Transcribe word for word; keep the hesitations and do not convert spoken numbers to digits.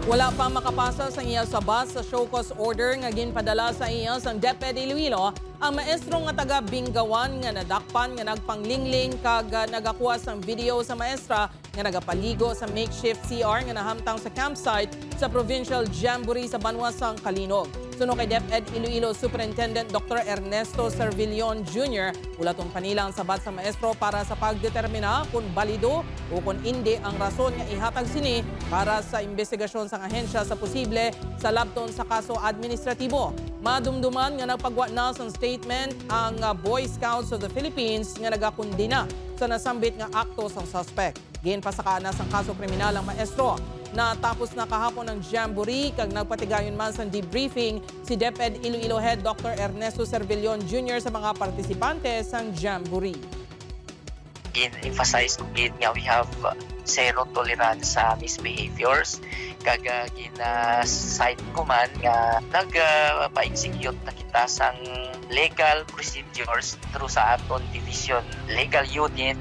Wala pa makapasa sang iya sabat sa show cause order nga ginpadala sa iya sang DepEd Iloilo ang maestro nga taga Bingawan nga nadakpan nga nagpanglingling kag ah, nagakuha sang video sa maestra nga nagapaligo sa makeshift C R nga nahamtang sa campsite sa Provincial Jamboree sa banwa sang Calinog. Suno kay DepEd Iloilo Superintendent Doctor Ernesto Servillon Junior, ulaton pa nila ang sabat sa maestro para sa pagdetermina kon balido o kon indi ang rason nga ihatag sini para sa imbestigasyon sang ahensya sa posible sa labton sa kaso administratibo. Madumduman nga nagpagwa na sang statement ang ah, Boy Scouts of the Philippines nga nagakundina sa nasambit nga akto sang suspect. Ginpasakaan na sang kaso kriminal ang maestro. Natapos na kahapon ang jamboree kag nagpatigayon man sang debriefing si DepEd Iloilo Head Doctor Ernesto Servillon Junior sa mga partisipante sang jamboree. Gin-emphasize ko gid nga we have uh, zero tolerance sa misbehaviors, kag uh, gin-cite ko man nga nagpa-execute na kita sang legal procedures through sa aton division legal unit